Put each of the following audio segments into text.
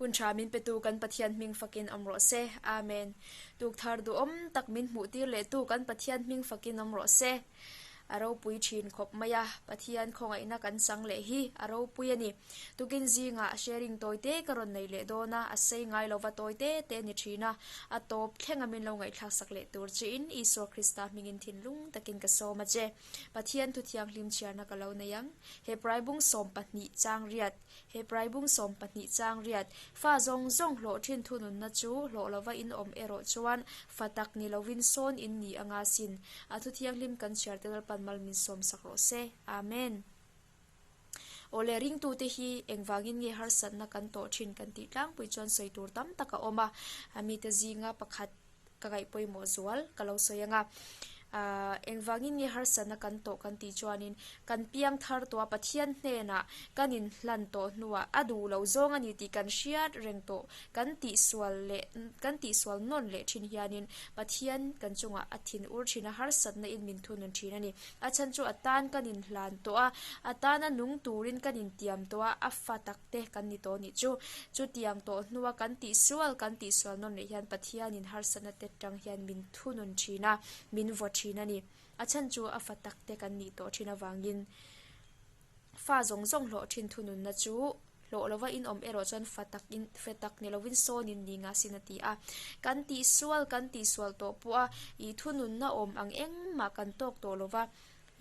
Hun tha min petu kan Pathian hming fakin awm rawh se. Amen. Tuk thar duhawm tak min hmuh tir leh tu kan Pathian hming fakin awm rawh se. A ropui thin khawp mai a, Pathian khawngaihna kan chang leh hi a ropui a ni. Tukin zingah sharing tawi te ka rawn nei leh dawn a, a sei ngai lova tawi te te a ni thin a, a tawp thlenga min lo ngaihthlak sak leh tur chiin Isua Krista hmingin thinlung takin ka sawm a che. Pathian thu thianghlim chhiarna ka lo nei ang. Hebrai bung 12 chang riat. Hebrai bung 12 chang riat. Fa zawng zawng hlawh thin thununna chu hlawh lova in awm erawh chuan fa tak ni lovin sawn in ni anga sin. A thu thianghlim kan chhiar te Lalpan mal min sawm sak rawh se. Amen. Awle ringtute hi engvangin nge harsatna kan tawh thin kan tih tlangpui chuan sawi tur tam tak a awm a. Mite zinga pakhat ka ngaih pawimawh zual ka lo sawi ang a. Ahh engvangin nge harsatna kan tawh kan tih chuanin kan piang thar tawh a Pathian hnenah kan inhlan tawh hnuah a duh loh zawng a ni tih kan hriat reng tawh kan tihsual leh kan tihsual nawn leh thin hianin Pathian kan chungah a thin ur thin a harsatna in min thunun thin a ni. A chhan chu a tan kan inhlan tawh a, a tana nung turin kan intiam tawh a, a fa tak te kan ni tawh nih chu. Chutiang tawh hnua kan tihsual kan tihsual nawn leh hian Pathianin harsatna te tang hian min thunun thin a, min vaw thin a ni. A chhan chu a fa tak te kan nih tawh thin avangin fa zawng zawng hlawh thin thununna chu hlawh lova in awm erawh chuan fa tak in fe tak ni lovin sawn in ni nga sin a ti a. Kan tihsual kan tihsual tawh pawh a ih thununna awm ang engmah kan tawk tawh lova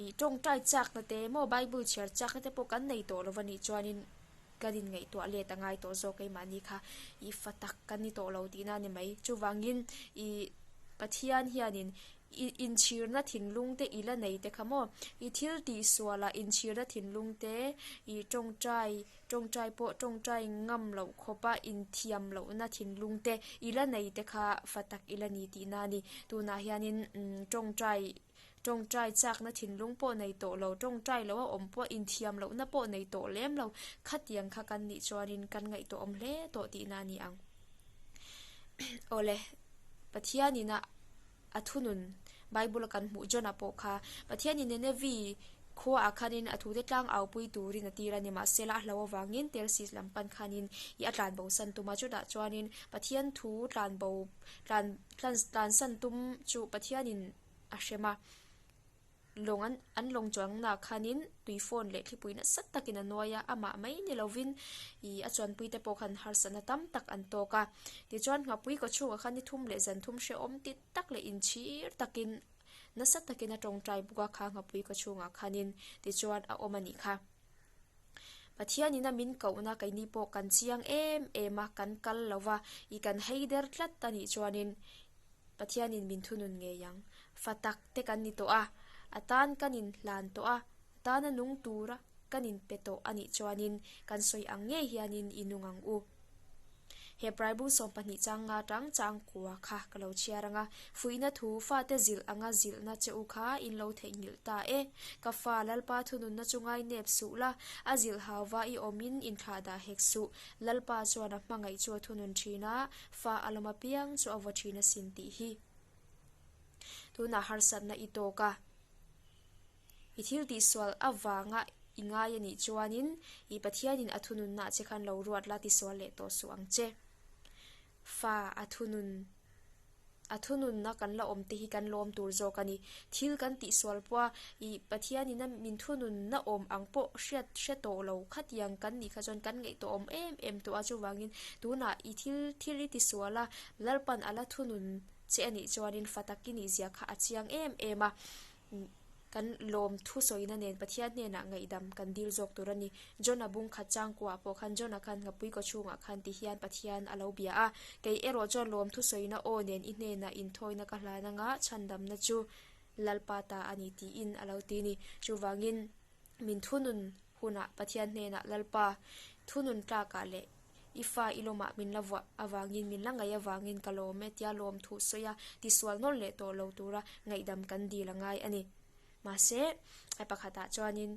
Ih tawngtai chakna te emaw Bible chhiar chakna te pawh kan nei tawh lo a nih chuanin kan inngaihtuah let a ngai tawh zawk keimahni kha ih fa tak kan ni tawh lo tihna a ni mai. Chuvangin ih Pathian hianin ih inchhirna thinlung te i la nei te kha maw ih thil tihsualah inchhirna thinlung te ih tawngtai tawngtai pawh tawngtai ngam loh khawpa inthiam lohna thinlung te i la nei te kha fa tak i la ni tihna a ni. Tunah hianin tawngtai Tawngtai chakna thinlung pawh nei tawh lo, tawngtai loh a awm pawh inthiam lohna pawh nei tawh lem lo, khatiang kha kan nih chuanin kan ngaihtuah awm hle tawh tihna a ni ang. Awle, Pathianin a a thunun Bible a kan hmuh Jonah pawh kha Pathianin Ninevi khuaah khanin a thute tlang aupui turin a tir a ni, mahsela a hlo avangin Tersis lam pan khanin i a tlanbo san tum a, chutah chuanin Pathian thu tlanbo tlan tlansan tum chu Pathianin a hrem a, lawng an an lawng chuangna khanin tui phone leh thlipui nasa takin a nuai a, amah mai ni lovin ih a chuanpui te pawh khan harsatna tam tak an tawk a, tichuan nghapui kaw chhungah khan ni thum leh zan thum hrehawm ti tak leh inchhir takin nasa takin a tawngtai bawk a kha nghapui kaw chhungah khanin tichuan a awm a nih kha. Pathianin a min kohna keini pawh kan chiang em em a, kan kal lo va, ih kan hei der tlat a nih chuanin Pathianin min thunun ngei ang. Fa tak te kan ni tawh a, a tan kan inhlan tawh a, a tana nung tura kan inpe tawh a nih chuanin kan sawi ang ngei hianin i nung ang u. Hebrai bung 12 chang nga tang chang kua kha ka lo chhiar ang a, fuihna thu fate zilh anga zilhna che u kha in lo theihnghilh ta e. Ka fa Lalpa thununna chu ngai nep suh la, a zilh hauva i awmin inthlahdah hek suh. Lalpa chuan a hmangaih chu a thunun thin a, Fa a lawm apiang chu a vaw thin asin tih hi. Tunah harsatna i tawk a, i thil tihsual avanga i ngai a nih chuanin i Pathianin a thununna che khan lo ruat la tisual leh tawh suh ang che. Fa a thunun a thununna kan la awm te hi kan lawm tur zawk a ni. Thil kan tihsual pawh a, i Pathianin a min thununna awm ang pawh hriat hre tawh lo khatiang kan nih kha chuan kan ngaihtuah awm em em tawh a, chuvangin tunah i thil thil i tisual a, Lalpan a la thunun che a nih chuanin fa tak i nih zia kha a chiang em em a, kan lawm thusawina nen Pathian hnenah ngaihdam kan dil zawk tur a ni. John-a bung khat changkuah pawh khan John-a khan ngapui kaw chhungah khan ti hian Pathian a lo bia a, Kei erawh chuan lawm thusawina aw nen i hnenah inthawina ka hlan anga chhandamna chu Lalpa ta a ni tiin a lo ti ni. Chuvangin min thunun hunah Pathian hnenah Lalpa thunun tlakah leh i fa i lawmah min la vuah avangin min la ngaih avangin ka lawm e tia lawm thuh sawi a tisual nawn leh tawh lo tura ngaihdam kan dil a ngai a ni. Mahse, a pakhatah chuanin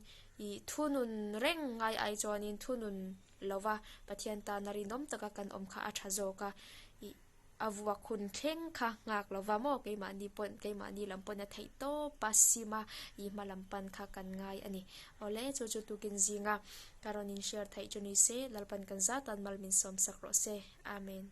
i thunun reng ngai ai chuanin thunun lova Pathian tana rinawm taka kan awm kha a tha zawk a, i. A vuak hun thleng kha nghak lova maw keimahni pawn keimahni lam pawn a theih tawp a sim a i hma lam pan kha kan ngai a ni. Awle chu chu tukin zinga ka rawn in share theih chu ni se Lalpan kan zat tan mal min sawm sak rawh se. Amen.